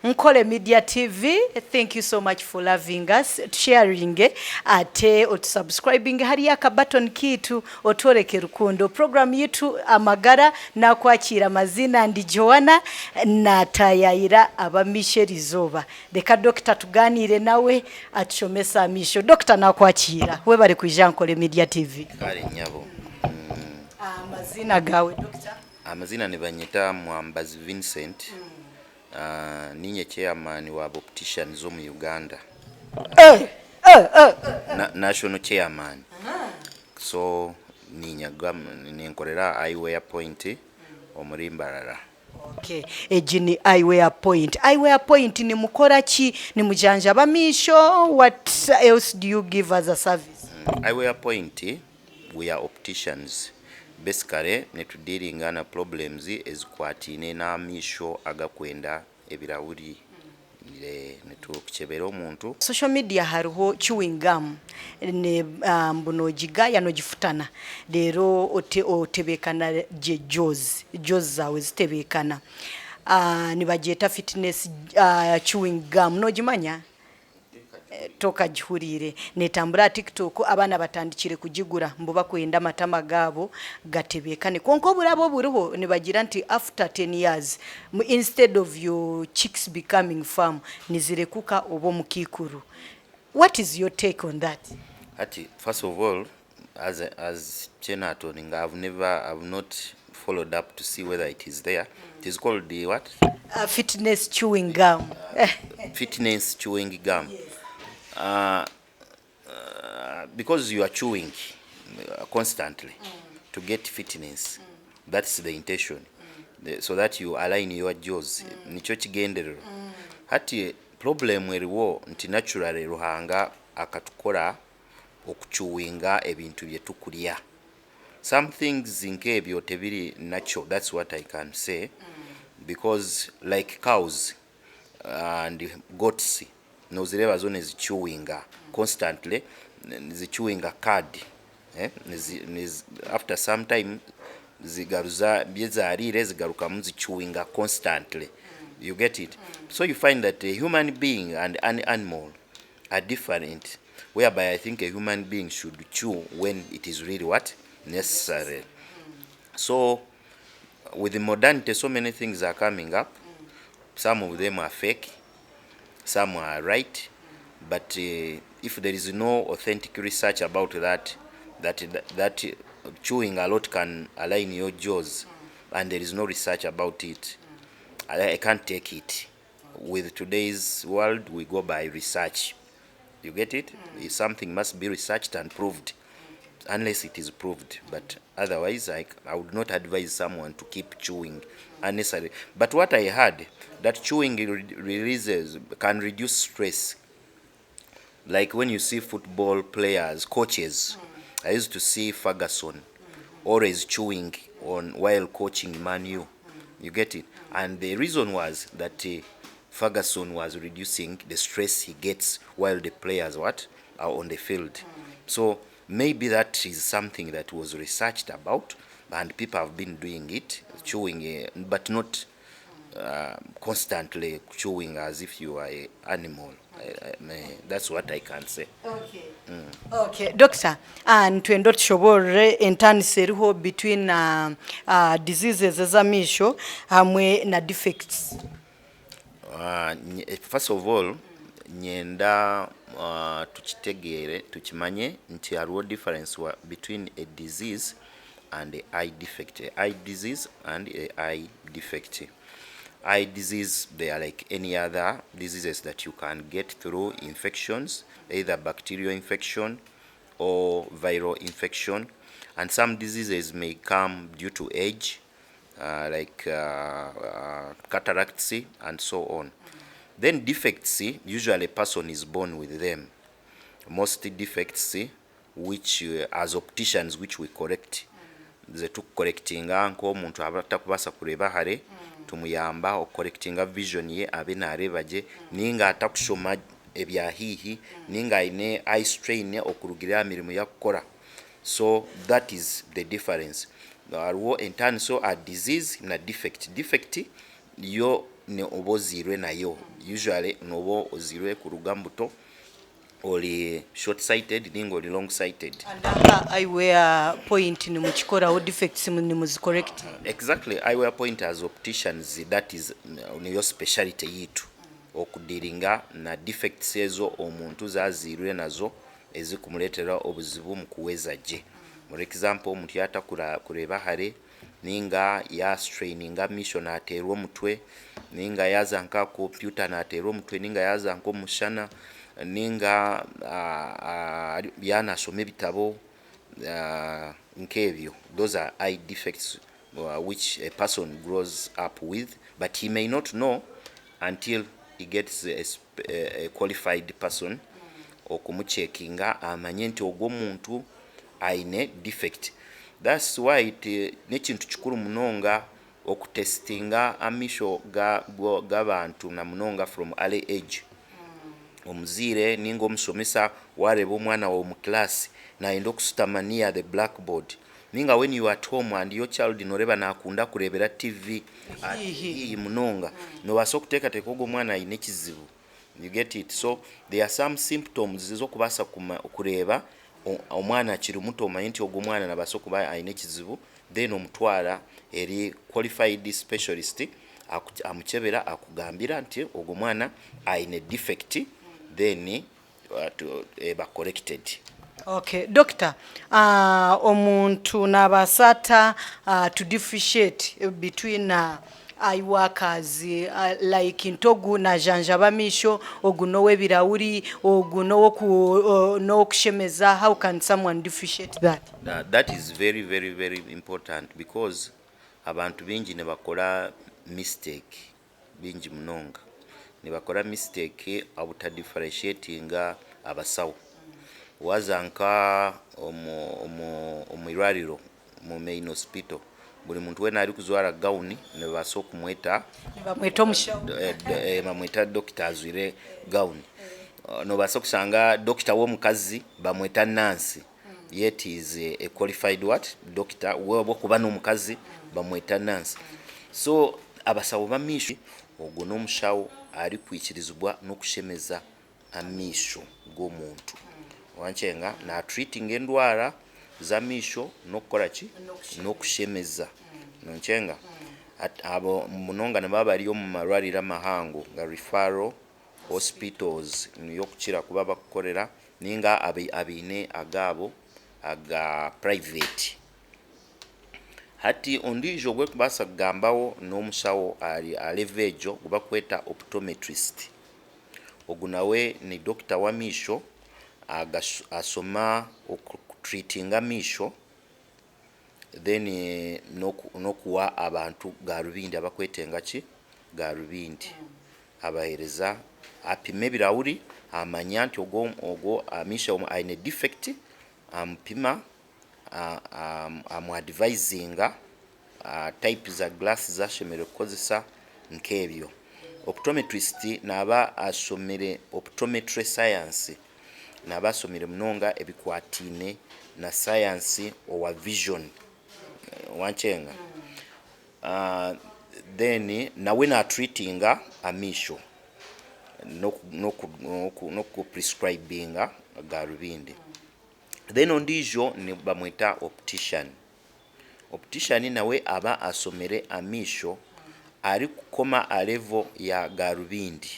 Nkole Media TV, thank you so much for loving us. Tusharinge ate otusubscribinge hariyo aka button kiitu otworeke rukundo. Program yitu Amagara nakwakira amaziina ndi Joanna natayayira abamaisho erizooba. Reka Dokita tuganiire nawe atushomese amaisho. Dokita nakwakira webare kwija Nkole Media TV. Kare nyabo. Amaziina gaawe Dokita? Amaziina nibanyeta Mwambazi Vincent. Niinye chairman wa opticians omu Uganda. National chairman. So ninkorera Eyewear Point omuri Mbarara. Okay. Egi ni Eyewear Point. Eyewear Point nimukora ki? Nimujanjaba amaisho? What else do you give as a service? Eyewear Point we are opticians. Basically nitudealinga na problems ezikwataine n'amaisho agakwenda ebirahuri. Nitukyebera omuntu. Social media hariho chewing gum mbu nogigaya nogifutana reero otebekana gye jaws, jaws zaawe zitebekana. Nibagyeta fitness chewing gum nogimanya? Tokagihuriire. Neetambura aha TikTok, abaana batandikire kugigura mbu bakwenda amatama gaabo gatebeekane. Kwonka oburabe oburiho nibagira nti after ten years, instead of your cheeks becoming firm, nizirekuka obe omukaikuru. What is your take on that? Hati first of all as as kyenatoninga I have never I have not followed up to see whether it is there. It is called the what? Fitness chewing gum. Fitness chewing gum. Because you are chewing constantly to get fitness. That's the intention. So that you align your jaws. Nikyo kigendererwa. Hati problem eriwo nti naturally Ruhanga akatukora okuchewinga ebintu byetukurya. Some things nk'ebyo tebiri natural, that's what I can say because like cows and goats nozireeba zo nizichewinga constantly, nizichewinga cud eh, after some time zigaruza ebi zariire zigarukamu zichewinga constantly, you get it? So you find that a human being and an animal are different, whereby I think a human being should chew when it is really what? Necessary. So with the modernity, so many things are coming up. Some of them are fake, some are right, but if there is no authentic research about that, that chewing a lot can align your jaws, and there is no research about it, I can't take it. With today's world, we go by research. You get it? Something must be researched and proved, unless it is proved. But otherwise, I would not advise someone to keep chewing unnecessarily. But what I heard, that chewing releases, can reduce stress. Like when you see football players, coaches, I used to see Ferguson always chewing on while coaching Man U. You get it? And the reason was that Ferguson was reducing the stress he gets while the players what are on the field. So maybe that is something that was researched about, and people have been doing it, chewing, but not constantly chewing as if you are an animal. That's what I can say. Okay, doctor, nitwenda otushoborere entaaniso eriho between diseases ez'amaisho hamwe na defects. First of all, nyenda tukitegeere, tukimanye nti hariho difference between a disease and a eye defect. A eye disease and a eye defect. Eye disease, they are like any other diseases that you can get through infections, either bacterial infection or viral infection. And some diseases may come due to age, like cataracts and so on. Then defects, usually a person is born with them. Most defects, which as opticians, which we correct, ze tukucorrectinga nk'omuntu aba atakubaasa kureeba hare, tumuyamba okucorrectinga vision ye abe nareeba gye, ninga atakushoma ebya haihi, ninga aine eye strain okurugirira aha mirimo yakukora. So that is the difference. Hariho entaaniso a disease na defect. Defect Yo oba ozairwe nayo, usually nooba ozairwe kuruga omu buto ori short sighted ninga ori long sighted. And aha eyewear point nimukikoraho defects nimuzi correctinga? Exactly, eyewear point as opticians that is niyo speciality yitu okudealinga na defects ezo omuntu zazairwe nazo ezikumuretera obuzibu omu kuhweza gye. For example omuntu yatakureeba hare ninga ya straininga amaisho nateerwa omutwe, ninga yaaza nka aha kompyuta nateerwa omutwe, ninga yaaza nk'omu mushana, ninga yaaba naashoma ebitabo nk'ebyo. Those are eye defects which a person grows up with but he may not know until he gets a qualified person okumucekinga amanye nti ogu omuntu aine defect. That's why n'ekintu kikuru munonga okutesitinga amaisho g'abantu na munonga from early age. Omuzaire ninga omushomesa waareeba omwana waawe omu class nayenda okushutama near the blackboard ninga when you are at home and your child noreeba nakunda kureebera TV haihi munonga, nobaasa okuteekateeka ogu omwana aine ekizibu. You get it? So there are some symptoms ez'okubaasa kureeba omwana akiri muto omanye nti ogu omwana nabaasa okuba aine ekizibu then omutwara eri qualified specialist amukyebera akugambira nti ogu omwana aine defect then eba corrected. Okay doctor omuntu nabaasa ata to differentiate between eye workers like nti ogu najanjaba amaisho, ogu n'ow'ebirahuri, ogu n'ow'okushemeza, how can someone differentiate that? That is very very very important because abantu baingi nibakora mistake bingi munonga. Nibakora mistake obutadifferentiatinga abasawo. Waaza nka omu irwariro omu main hospital, buri muntu weena arikujwara gown nibabaasa okumweta Nibamweta omushaho. Bamweta doctor ajwaire gown. Nobaasa kushanga doctor w'omukazi bamweta nurse yet he is a qualified what? Doctor ahabw'okuba n'omukazi bamweta nurse. So abasawo b'amaisho, ogwo n'omushaho arikwikirizibwa n'okushemeza amaisho g'omuntu. Wankyenga na treatinga endwara z'amaisho n'okukora ki? N'okushemeza. Nonkyenga? Abo munonga nibaba bari omu marwariro amahango nka referral hospitals niyo okukira kuba bakukorera ninga abaine agaabo aga private. Hati ondiijo ogu orikubaasa kugambaho n'omushaho ari aha level egyo ogu barikweta optometrist. Ogu nawe ni dokita w'amaisho ashoma okutreatinga amaisho then n'okuha abantu garubindi abakwetenga ki? Garubindi. Abaheereza apima ebirahuri amanya nti ogu amaisho aine defect amupima amu advisinga type za glass ezi ashemereire kukozesa nk'ebyo. Optometrist naaba ashomire optometry science, naaba ashomire munonga ebikwataine na science owa vision wankyenga? Then nawe na treatinga amaisho n'oku prescribinga garubindi. Then ondiijo nibamweta optician. Optician nawe aba ashomire amaisho arikukoma aha level ya garubindi,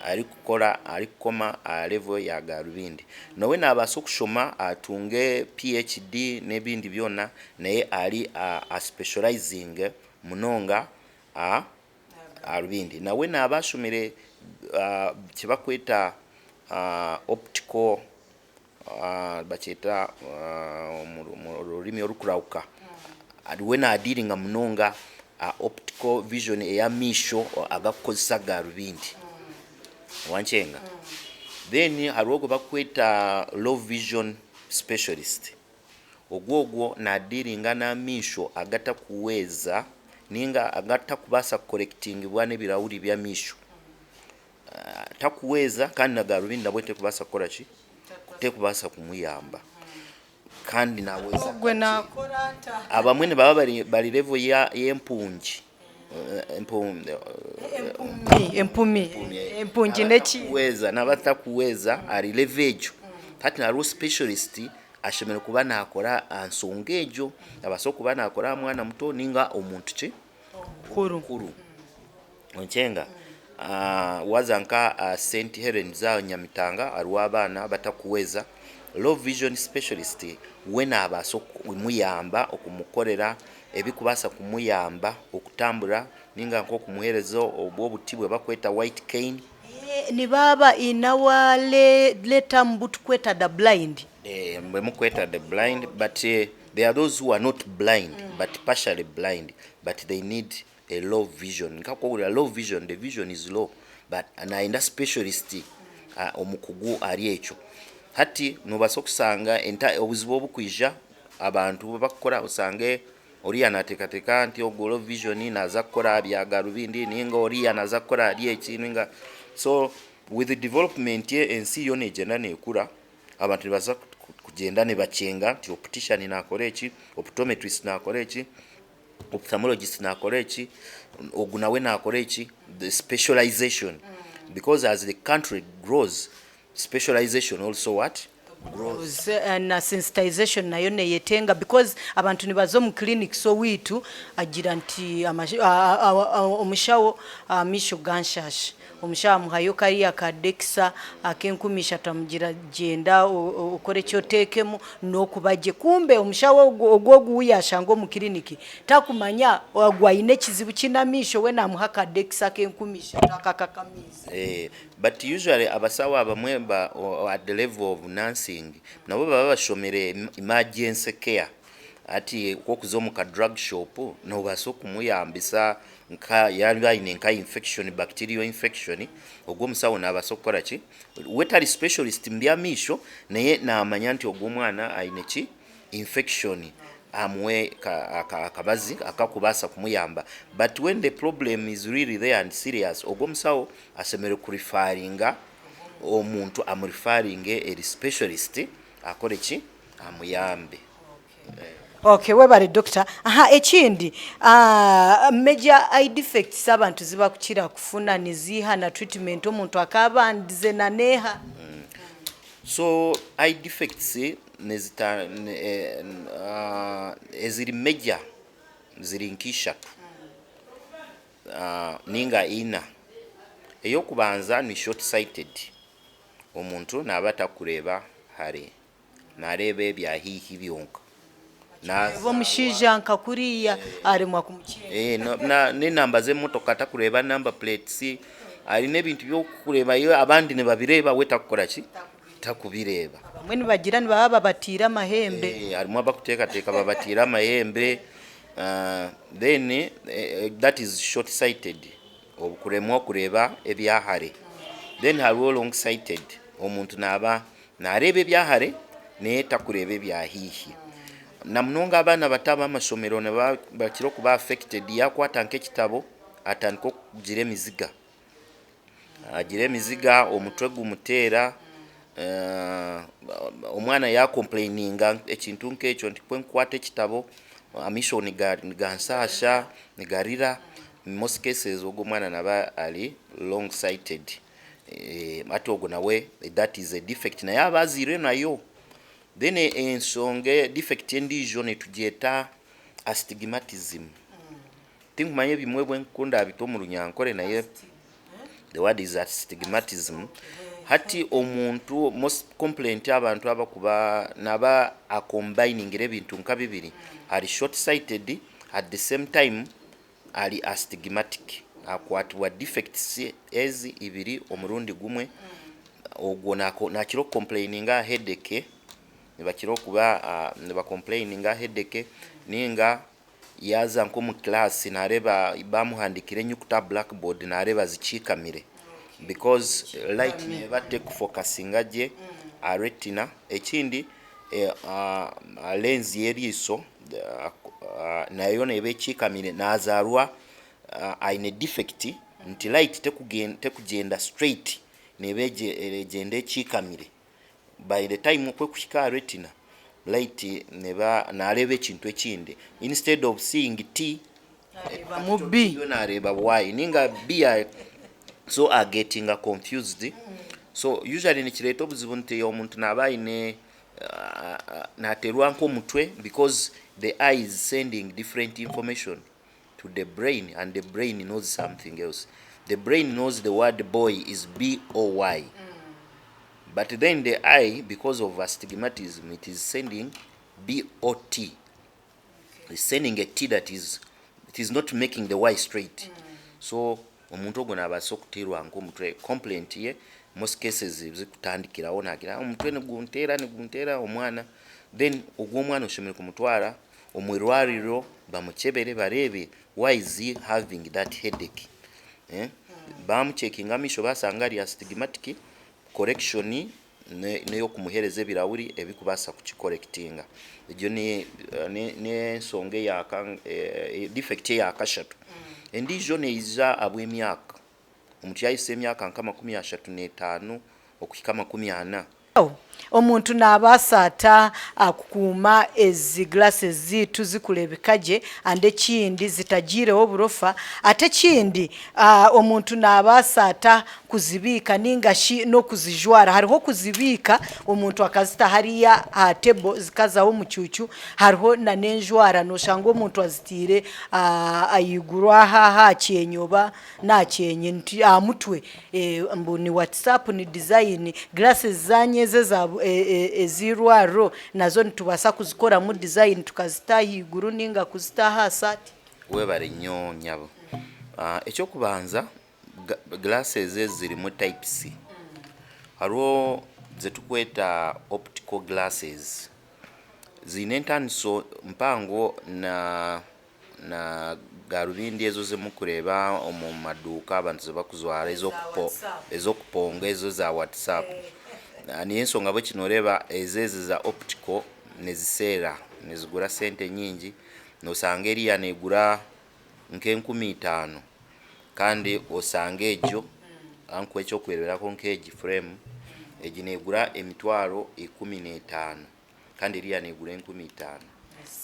arikukora arikukoma aha level ya garubindi. Nawe nabaasa okushoma atunge PhD n'ebindi byona naye ari a specializinge munonga aha garubindi. Nawe naaba ashomire ekibakweta optical bakyeta omu rurimi orukurahuka, we nadealinga munonga aha optical vision ey'amaisho agakukozesa garubindi wankyenga? Then hariho ogu bakweta low vision specialist, ogwo ogwo nadealinga n'amaisho agatakuhweza ninga agatakubaasa kukorekitingibwa n'ebirahuri by'amaisho. Takuhweza kandi na garubindi nabwo terikubaasa kukora ki? Terikubaasa kumuyamba kandi nahweza Ogwe kakye. Nakora ata? Abamwe nibaba bari level y'empungi. Empumi, empungi n'ekindi. N'abatakuhweza, n'abatakuhweza ahari level egyo. Hati hariho specialist ashemereire kuba nakora aha nshonga egyo, abaasa kuba nakora aha mwana muto ninga omuntu ki? Omukuru. Okyenga waaza nka aha St Helens aha Nyamitanga hariho abaana abatakuhweza, low vision specialist we nabaasa kumuyamba okumukorera ebikubaasa kumuyamba okutambura ninga nk'okumuheereza obwo obuti bwe bakweta white cane. Nibaaba in our lay term butukweta the blind. Bwe mukweta the blind, but there are those who are not blind but partially blind, but they need a low vision. Nkakuhurira low vision, the vision is low, but nayenda specialist omukugu ahari ekyo. Hati nobaasa okusanga obuzibu obukwija abantu bakukora, osange oriya nateekateeka nti ogu low vision naza kukora aha bya garubindi, ninga oriya naza kukora ahari eki, ninga so with the development ensi yo negyenda nekura, abantu nibaza kugyenda nibakyenga nti optician nakora eki, optometrist nakora eki, ophthalmologist nakora eki, ogu nawe nakora eki, the specialization, because as the country grows, specialization also what? Grows. Na sensitization nayo neyetenga, because abantu nibaza omu clinics owaitu agira nti omushawo, amaisho ganshasha. Omushaho amuhayo kariya ka Dexa ak'enkumu 3, amugira, "Gyenda okore eki oteekemu n'okuba gye." Kumbe omushaho ogwo ogu ou yashanga omu kiriniki takumanya ogwo aine ekizibu kine amaisho, we namuha ka Dexa ak'enkumu 3 akakakamiizi. But usually abasawo abamwe at the level of nursing nabo baba bashomire emergency care. Hati kwokuza omu ka drug shop nobaasa okumuyambisa nka yaba aine nka infection, bacterial infection, ogwo omusawo nabaasa okukora ki? We tari specialist mu by'amaisho, naye namanya nti ogwo omwana aine ki? Infection, amuwe akabazi akakubaasa kumuyamba. But when the problem is really there and serious, ogwo omusawo ashemereire kureferringa omuntu, amureferringe eri specialist akore ki? Amuyambe. Okay, webale, doctor. Aha, ekindi, major eye defects abantu zibakukira kufuna niziiha, na treatment omuntu akabandize naneeha? So eye defects nezita eziri major ziri nk'ishatu ninga ina. Ey'okubanza ni short sighted, omuntu naaba atakureeba hare, nareeba ebya haihi byonka. Eba omushaija nka kuriya aremwa kumukinga. N'enamba z'emotoka takureeba, number plates, aine ebintu by'okureeba yo abandi nibabireeba, we takukora ki? Takubireeba. Abamwe nibagira nibaba babatiire amahembe. Harimu abakuteekateeka babatiire amahembe. Then that is short sighted, okuremwa okureeba ebya hare. Then hariho long sighted, omuntu naaba nareeba ebya hare naye takureeba ebya haihi. Na munonga abaana bato ab'amashomero niba bakira okuba affected, yakwata nk'ekitabo atandika okugira emiziga, agira emiziga, omutwe gumuteera. Omwana yacomplaininga ekintu nk'ekyo nti kwenkukwata ekitabo amaisho nigansaasha, nigarira, in most cases ogwo omwana naba ari long sighted. Hati ogwo nawe that is a defect, naye aba azairwe nayo. Then ensonga defect endiijo nitugyeta astigmatism. Tinkumanya ebimwe bwe ndabita omu Runyankore, naye the word is astigmatism. Hati omuntu, most complaint abantu abakuba naba acombiningire ebintu nka bibiri, ari short sighted, at the same time ari astigmatic, akwatibwa defects ezi ibiri omurundi gumwe. Ogwo nakira okucomplaininga headache, nibakira okuba nibacomplaininga headache, ninga yaza nk'omu class nareeba bamuhandikira enyukuta aha blackboard, nareeba zikiikamire, because light neba tekufocusinga gye aha retina. Ekindi, lens y'eriisho nayo neba ekiikamire. Nazaarwa aine defect nti light tekugyenda straight, neba egyenda ekiikamire. By the time okwekuhika aha retina, light neba nareeba ekintu ekindi instead of seeing T. Areebamu B. Yo nareeba Y ninga B ya so agetinga confused. So usually nikireeta obuzibu nti omuntu naaba aine nateerwa nk'omutwe because the eye is sending different information to the brain and the brain knows something else. The brain knows the word boy is B-O-Y. But then the eye, because of astigmatism, it is sending B-O-T. It's sending a T that is, it is not making the Y straight. So omuntu ogwo nabaasa okuteerwa nk'omutwe complaint ye most cases zikutandikirawo nagira omutwe nigunteera nigunteera omwana then ogwo omwana oshemereire kumutwara omu irwariro bamukyebere bareebe why is he having that headache eh? Bamucheckinga amaisho basanga ari astigmatic correction n'eyokumuheereza ebirahuri ebikubaasa kukicorrectinga egyo n'enshonga eya defect eya kashatu. Endiijo neija ahabw'emyaka omuntu yaahisa emyaka nka 35 okuhika 40. Omuntu naabaasa ata kukuuma ezi glasses zaitu zikureebeka gye and ekindi zitagiireho oburofa? Ate ekindi omuntu naabaasa ata kuzibiika ninga shi n'okuzijwara? Hariho okuzibiika omuntu akazita hariya aha table zikazaho omucuucu, hariho n'enjwara nooshanga omuntu azitaire ahaiguru aha aha kyenyi oba n'aha kyenyi aha mutwe mbu ni WhatsApp ni design. Glasses zaanyu ezi ez'eirwariro nazo nitubaasa kuzikoramu design tukazita ahaiguru ninga kuzita aha saati? Webare nnyo nyabo. Ekyokubanza glasses ezi zirimu types. Hariho eziturikweta optical glasses. Ziine entaaniso mpango na na garubindi ezo ezi murikureeba omu maduuka abantu ezi barikujwara ez'okuponga ezo eza WhatsApp. Niyo enshonga ahabw'eki nooreeba ezi eza optical niziseera, nizigura sente nyingi. Noshanga eriya neegura nka 5000 kandi osanga egyo nkuhe ekyokureeberaho nk'egi frame egi neegura 15000 kandi eriya neegura 5000.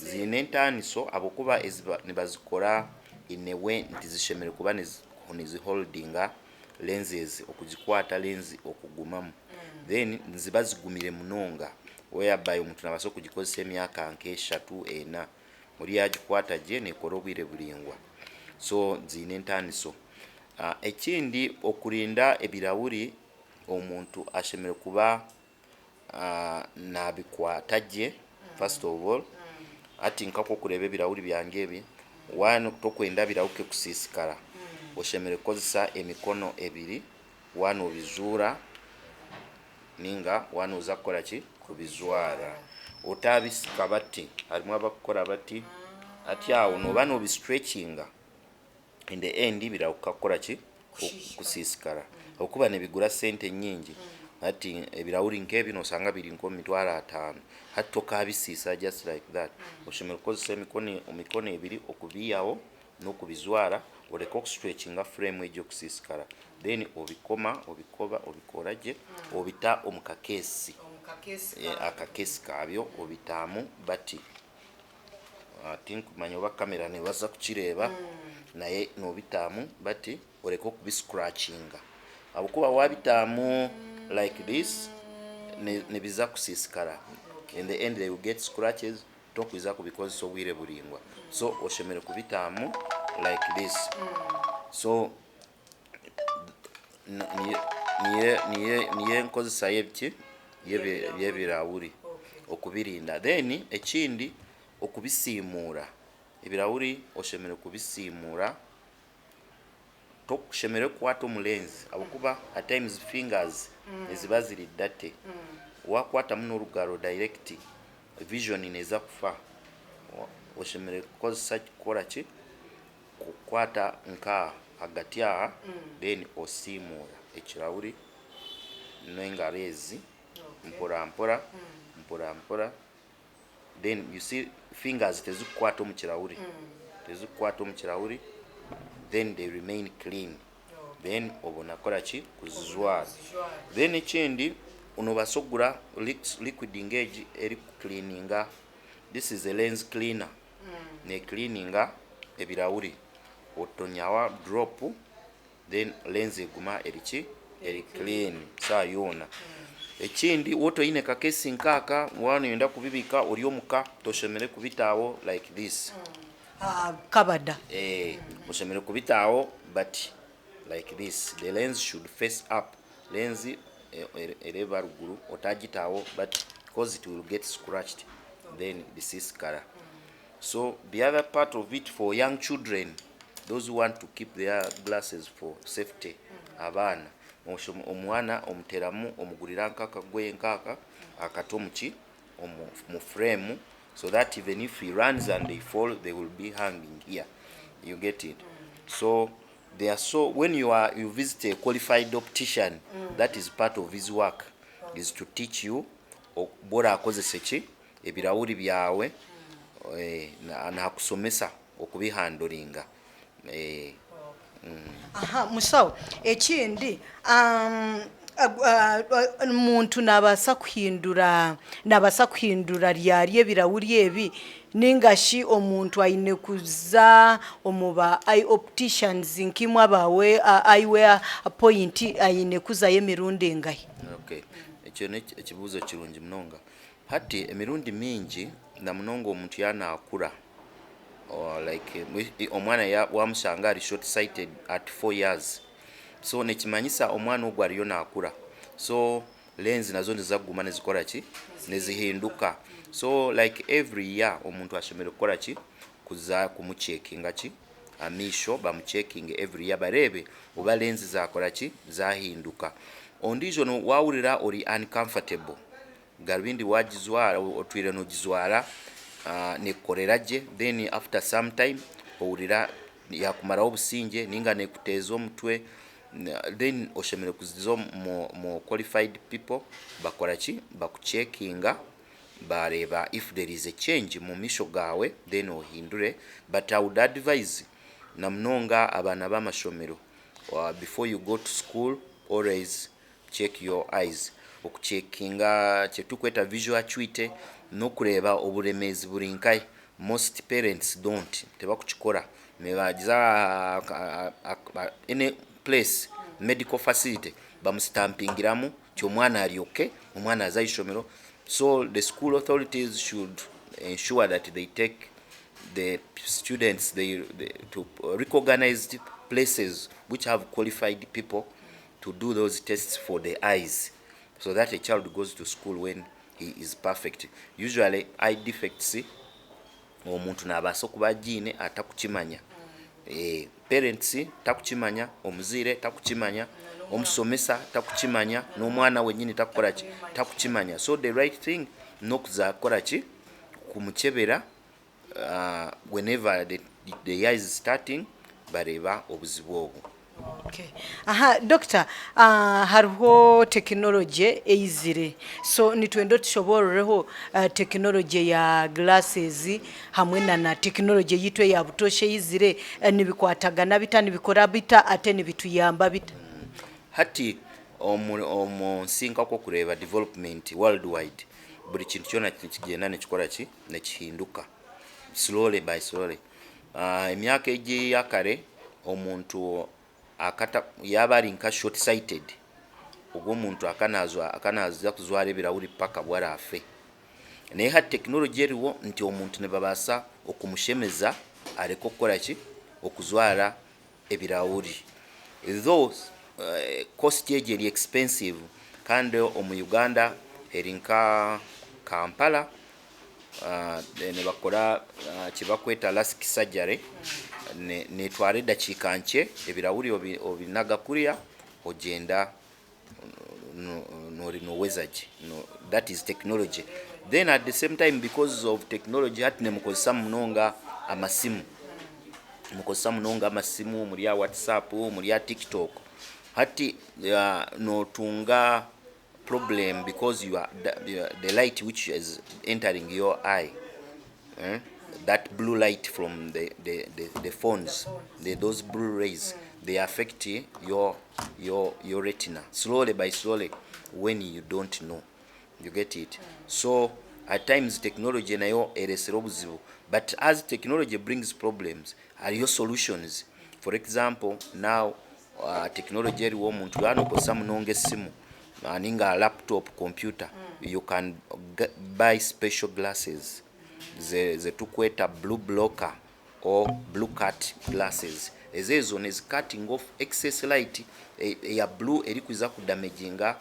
Ziine entaaniso ahabw'okuba ezi nibazikora in a way nti zishemereire kuba niziholdinga lenses okugikwata lens okugumamu. Then niziba zigumire munonga whereby omuntu nabaasa okugikozesa emyaka nk'eshatu ena. Ori yagikwata gye neekora obwire buraingwa. So ziine entaaniso. Ekindi okurinda ebirahuri omuntu ashemereire kuba nabikwata gye first of all. Hati nka oku orikureeba ebirahuri byangye ebi, waaba tokwenda birahuke kusiisikara, oshemereire kukozesa emikono ebiri waaba nobijuura ninga waaba nooza kukora ki kubijwara. Otabisika bati, harimu abakukora bati, hati aho nooba nobistretchinga in the end birahuka kukora ki kusiisikara ahabw'okuba nibigura sente nyingi. Hati ebirahuri nk'ebi noshanga biri nk'omu 50,000 hati tokabisiisa just like that. Oshemereire kukozesa emikono ebiri okubiihaho n'okubijwara oreke okustretchinga frame egyo kusiisikara then obikoma obikoba obikora gye obita omu kacase akacase kabyo obitamu bati. Tinkumanya oba kamera neebaasa kukireeba naye noobitamu bati oreke okubiscratchinga ahabw'okuba waabitamu like this nibiza kusiisikara in the end they will get scratches tokwija kubikozesa obwire buraingwa. So oshemereire kubitamu like this. So niyo enkozesa y'ebiki y'ebirahuri okubirinda. Then ekindi okubisiimuura, ebirahuri oshemereire kubisiimuura toshemereire kukwata omu lens ahabw'okuba at times fingers niziba ziri dirty. Waakwatamu n'orugaro direct vision neeza kufa. Oshemereire kukozesa kukora ki kukwata nka ahagati aha then osiimuura ekirahuri n'engaro ezi mpora mpora mpora mpora then you see fingers tezikukwata omu kirahuri tezikukwata omu kirahuri then they remain clean then obona kukora ki kuzijwara. Then ekindi nobaasa okugura liquid nk'egi erikucleaninga this is a lens cleaner necleaninga. ebirahuri, otonyaho drop, then lens eguma eri ki? Eri clean saaha yoona. Ekindi, waaba oine ka case nkaaka, waaba noyenda kubibika ori omuka, toshemereire kubitaho like this. Ah, kabada. Oshemereire kubitaho but like this. The lens should face up. Lens ereba ruguru, otagitaho but because it will get scratched, then bisisikara. So the other part of it, for young children, those who want to keep their glasses for safety, abaana, omwana omuteramu, omugurira nk'akagoye nkaka akata omuki mu frame, so that even if he runs and they fall, they will be hanging here. You get it? So they are, so when you visit a qualified optician, that is part of his work, is to teach you bora akozesa ki ebirahuri byawe, nakusomesa okubihandlinga. Aha, musawo, ekindi, omuntu nabaasa kuhindura ryari ebirahuri ebi, ningashi omuntu aine kuza omu ba eye opticians nkimwe abawe eyewear point, aine kuzayo emirundi engahi? Okay, ekyo ekibuuzo kirungi munonga. Hati emirundi mingi na munonga omuntu yanaakura, or like omwana wamushanga ari short sighted at 4 years, so nekimanyisa omwana ogwo ariyo naakura, so lens nazo nizaguma nizikora ki? Nizihinduka. So like every year omuntu ashemereire kukora ki? Kuza kumucheckinga ki? Amiisho. Bamuchecking every year, barebe oba lens zakora ki? Zahinduka. Ondiijo wawurira ori uncomfortable, garubindi wagizwara, otwire nogizwara, nekukorera gye, then after some time owurira yakumaraho obusingye ninga nekuteeza omutwe, then oshemereire kuza mu qualified people, bakora ki? Bakucheckinga, bareba if there is a change mu misho gawe, then ohindure. But I would advise na munonga abaana b'amashomero, before you go to school, always check your eyes. Okucheckinga kyetukweta visual acuity n'okureeba oburemeezi buri nkahi. Most parents don't, tebakukikora. Nibagiza any place, medical facility, bamustampingiramu ti omwana aryoke, omwana aza ishomero. So the school authorities should ensure that they take the students to recognized places which have qualified people to do those tests for the eyes, so that a child goes to school when he is perfect. Usually eye defects, omuntu nabaasa okuba agiine atakukimanya. Parents takukimanya, omuzaire takukimanya, omusomesa takukimanya, n'omwana wenyini takukora ki? Takukimanya. So the right thing n'okuza kukora ki? Kumukyebera whenever the year is starting, bareeba obuzibu obwo. Okay. Aha, doctor, hariho tekinology eizire, so nitwenda tushobororeho tekinology ya glasses hamwe na tekinology yitu eya butosha eizire, nibikwatagana bita, nibikora bita, ate nibituyamba bita? Hati omu nsi, nk'okureeba development worldwide, buri kintu kyona kigenda nikikora ki? Nikihinduka slowly by slowly. Emyaka egi eyakare, omuntu akata yaba ari nka short sighted, ogwo omuntu akanaza kuzwara ebirahuri paka bwarafe. Naye hati tekinology eriho nti omuntu nibabaasa okumushemeza areke okukora ki? Okuzwara ebirahuri. Though cost egi eri expensive, kandi omu Uganda eri nka Kampala, nibakora kibakweta LASIK surgery, netwara edakiika nkye, ebirahuri obinaga kuriya, ogyenda noweza gye. No, that is technology. Then at the same time, because of technology, hati nemukozesa munonga amasimu, mukozesa munonga amasimu, muri ya WhatsApp, muri ya TikTok. Hati notunga problem because you are the light which is entering your eye, eh? That blue light from the phones, those blue rays, they affect your retina slowly by slowly when you don't know. You get it? So At times technology nayo eresire obuzibu, but as technology brings problems, hariyo solutions. For example, now technology eriho, omuntu yaaba nokozesa munonga esimu ninga laptop computer, you can buy special glasses zetukweta blue blocker or blue cut glasses. Ezo ezo nizi cutting off excess light eya blue erikwiza kudamaginga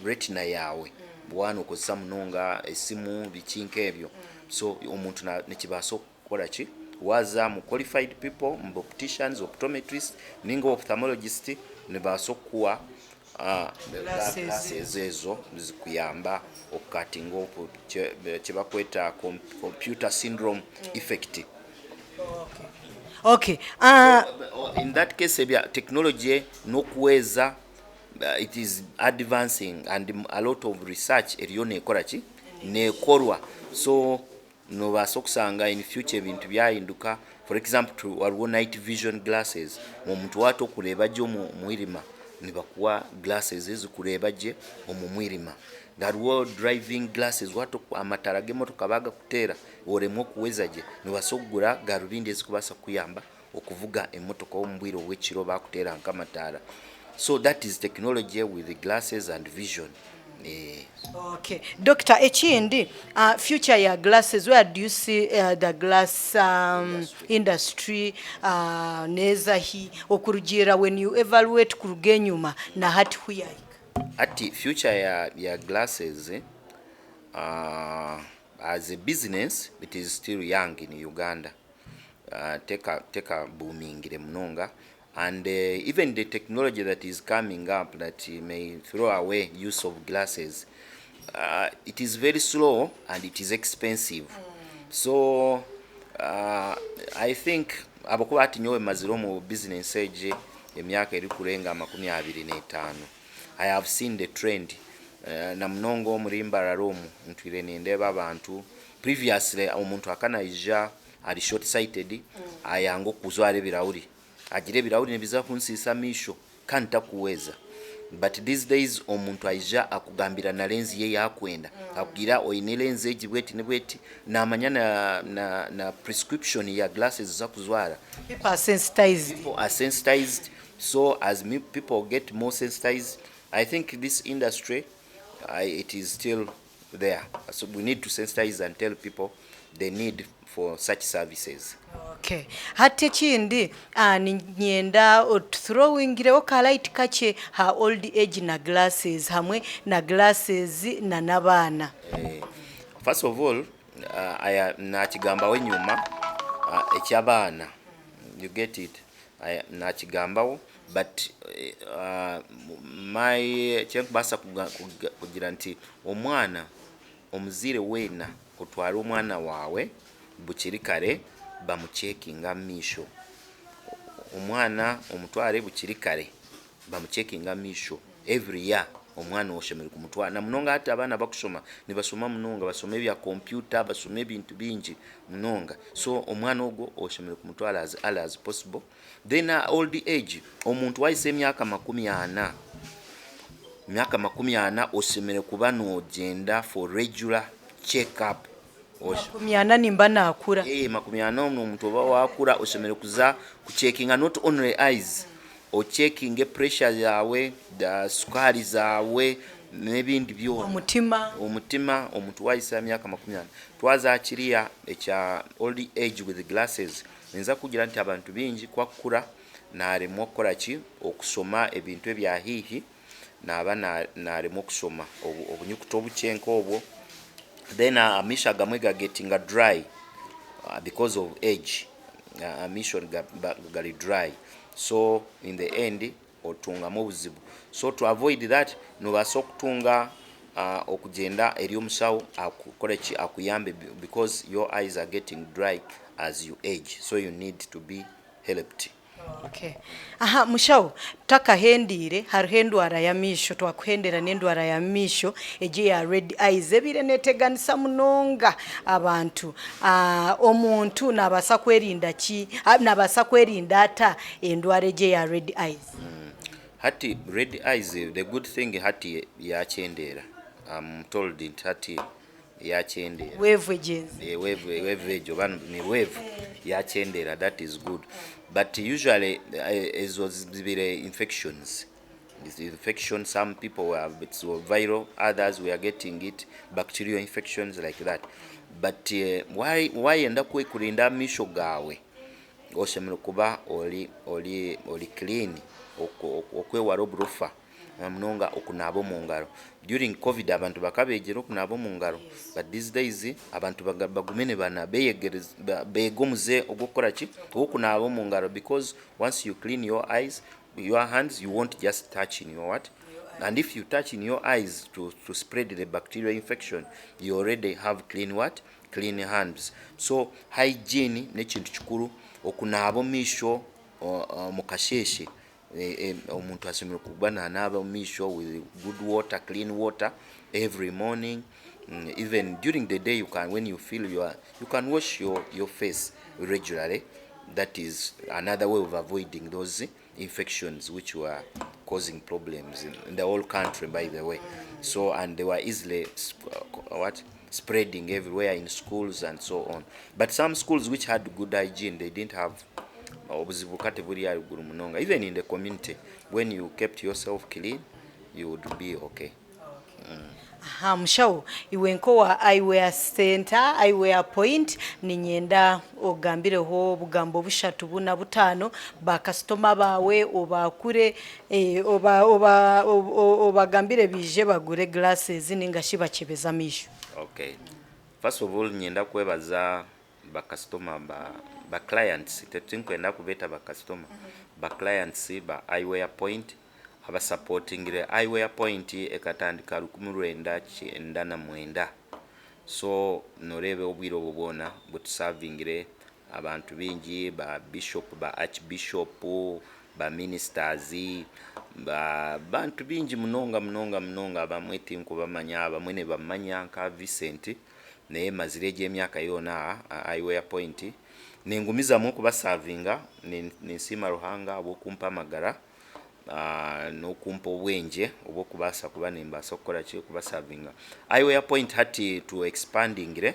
retina yaawe waaba nokozesa munonga esimu, biki nk'ebyo. So omuntu nikibaasa kukora ki, waaza mu qualified people, mu opticians, optometrist ninga ophthalmologist, nibaasa kukuha Glasses. Glasses ezo zikuyamba okucuttinga off kyebakweta computer syndrome effect. In that case, ebya technology n'okuweeza, it is advancing and a lot of research eriyo nekora ki, nekorwa. So nobaasa okusanga in future ebintu byahinduka. For example, waliwo night vision glasses. Omuntu waata okureeba gye omu mwirima, nibakuwa glasses ezikureeba gye omu mwirima. Hariho driving glasses, waata amatara g'emotoka bagakuteera oremwa okuweza gye, nobaasa okugura garubindi ezikubaasa kukuyamba okuvuga emotoka omu bwire obw'ekiro bakuteera nk'amataara. So that is technology with the glasses and vision. Okay. Doctor, ekindi, future ya glasses, where do you see the glass industry nezahi okurugiira when you evaluate kuruga enyuma na hati huyahika? Ati future ya glasses, as a business, it is still young in Uganda. Teka boomingire munonga, and even the technology that is coming up that may throw away use of glasses, it is very slow and it is expensive. So I think abakuba ati nyowe mazire omu business egi emyaka erikurenga 25, I have seen the trend, na munonga omuri Mbarara omu ntwire nindeeba abantu. Previously, omuntu akanaija ari short sighted, ayanga okuzwara ebirahuri, agira ebirahuri nibiza kunsiisa amaisho kandi takuweeza. But these days omuntu aija akugambira na lens ye yakwenda, akubwira oine lens egi bweti ni bweti, namanya na prescription ya glasses zakuzwara. People are sensitized. People are sensitized. So as people get more sensitized, I think this industry, it is still there. So we need to sensitize and tell people the need for such services. Okay. Hati ekindi, ninyenda otuthrowingireho ka light kakye ha old age na glasses, hamwe na glasses na n'abaana. First of all, aya nakigambaho enyuma, eky'abaana, you get it, nakigambaho, but my kyenkubaasa kugira nti omwana, omuzaire weena otware omwana waawe bukiri kare bamucheckinga amaisho. Omwana omutware bukiri kare bamucheckinga amaisho. Every year omwana oshemereire kumutwara, na munonga hati abaana bakushoma, nibashoma munonga, bashoma ebya kompyuta, bashoma ebintu bingi munonga. So omwana ogwo oshemereire kumutwara as early as possible. Then old age, omuntu wahisa emyaka 40, emyaka 40, oshemereire kuba nogyenda for regular check up. 40 nimba nakura. 40 omuntu oba wakura, oshemereire kuza kucheckinga not only eyes, ocheckinge pressure yawe, sukaari zawe n'ebindi byona. Omutima. Omutima. Omuntu wahisa emyaka 40. Twaza kiriya ekya old age with glasses, ninza kugira nti abantu bingi kwakukura naremwa okukora ki, okusoma ebintu ebya haihi, naba naremwa okusoma obunyukuta obukye nk'obwo. Then amaisho agamwe gagetinga dry because of age. Amaisho gari dry, so in the end otungamu obuzibu. So to avoid that, nobaasa okutunga okugyenda eri omushaho akukore ki, akuyambe, because your eyes are getting dry as you age, so you need to be helped. Okay. Aha, mushaho, takahendiire, hariho endwara y'amaisho, twakuhendera n'endwara y'amaisho egi ya red eyes ebiire neteganisa munonga abantu. Omuntu nabaasa kwerinda ki, nabaasa kwerinda ata endwara egi eya red eyes? Hati red eyes, the good thing, hati yakyendeera. I'm told nti hati Yakyendeera. Weevu egyenzi. Eh, weevu weevu egyo oba ni weevu yakyendeera that is good but usually eh, ezo zibire infections This infection some people were it's viral others we are getting it bacterial infections like that but uh, why wayenda kwekurinda amaisho gaawe oshemereire kuba ori ori ori clean okwewara oburofa na munonga okunaaba omu ngaro. During covid abantu bakabegyera okunaaba omu ngaro but these days abantu bagume nibana beyegereza beege omuze ogw'okukora ki ogw'okunaaba omu ngaro because once you clean your eyes your hands you won't just touch in your what and if you touch in your eyes to, to spread the bacterial infection you already have clean what clean hands so hygiene n'ekintu kikuru okunaaba omu maisho omu kasheeshe omuntu ashemereire kuba nanaaba omu maisho with good water clean water every morning even during the day you can when you feel you are you can wash your, your face regularly that is another way of avoiding those infections which were causing problems in the whole country by the way so and they were easily what spreading everywhere in schools and so on but some schools which had good hygiene they didn't have obuzibu kati buri haruguru munonga even in the community when you kept yourself clean you would be okay Aha mushaho iwe nkowa Eyewear Center, Eyewear Point niinyenda ogambireho obugambo bushatu buna butaano bakasitoma baawe obaakure oba oba obagambire baije bagure glasses ninga shi bakyebeze amaisho. Okay. First of all niinyenda kwebaza bakasitoma ba ba clients tinkwenda kubeeta bakasitoma ba clients ba Eyewear Point abasapotingire Eyewear Point ekatandika 1999 so noreeba obwire obwo bwona butusavingire abantu baingi ba bishop ba archbishop ba ministers ba bantu baingi munonga munonga munonga abamwe tinkubamanya abamwe nibamanya nka Vincent naye mazire egi emyaka yoona aha Eyewear Point ningumizamu okubasavinga ninsiima Ruhanga ahabw'okumpa amagara n'okumpa obwengye obw'okubaasa kuba nimbaasa kukora ki okubasavinga. Eyewear Point hati tu expandingire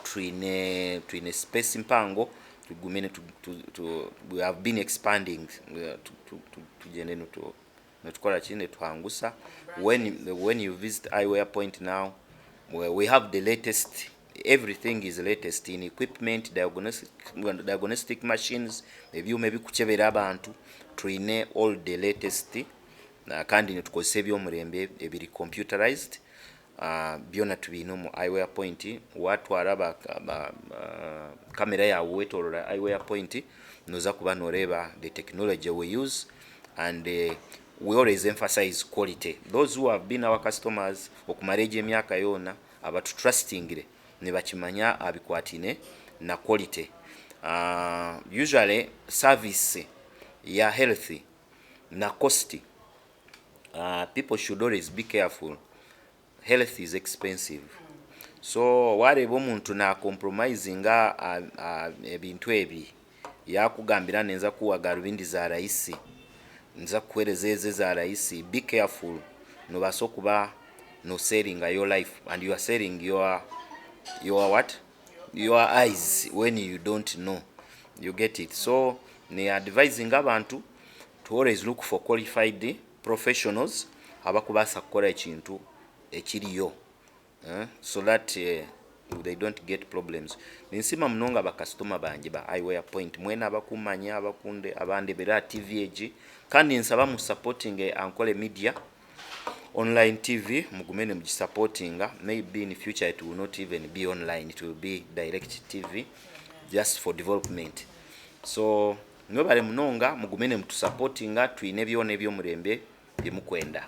twine twine space mpango tugumire we have been expanding tugyende nitukora ki nituhangusa when, when you visit Eyewear Point now we have the latest everything is latest in equipment diagnostic, diagnostic machines ebyuma ebikukyebera abantu twine all the latest kandi nitukozesa eby'omurembe ebiri computerized byona tubiine omu Eyewear Point watwara ba, ba, kamera yawe wetorora Eyewear Point noza kuba noreeba the technology we use and we always emphasize quality those who have been our customers okumara egyo emyaka yoona abatutrustingire nibakimanya abikwatine na quality usually service ya health na cost people should always be careful health is expensive so wareeba omuntu na compromisinga ebintu ebi yakugambira nenza kuwa garubindi za rahisi nza kukuhereza ezi eza rahisi be careful nobaasa okuba no selling your life and you are selling your what your eyes when you don't know you get it so ni advising abantu to always look for qualified professionals abakubaasa kukora ekintu ekiriyo eh? so that they don't get problems ninsima munonga bakasitoma bangye ba Eyewear Point mwena abakumanya abakunde abandebera aha TV egi kandi nsaba mu supporting Ankole Media online TV mugume nimugisupportinga maybe in future it will not even be online it will be direct TV just for development so mwebale munonga mugume nimutusupportinga twine byona eby'omurembe byemukwenda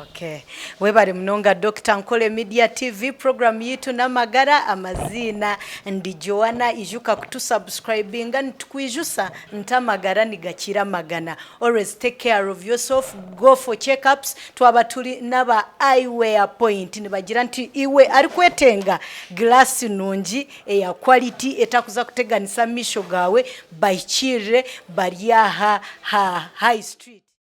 Okay. Webale munonga Dr. Nkole Media TV program yitu n'amagara amaziina ndi Joanna ijuka kutusubscribinga nitukwijusa nti amagara nigakira amagana always take care of yourself go for checkups twaba turi n'aba Eyewear Point nibagira nti iwe arikwetenga glass nungi eya quality etakuza kuteganisa misho gawe bahikirire bari aha ha High Street.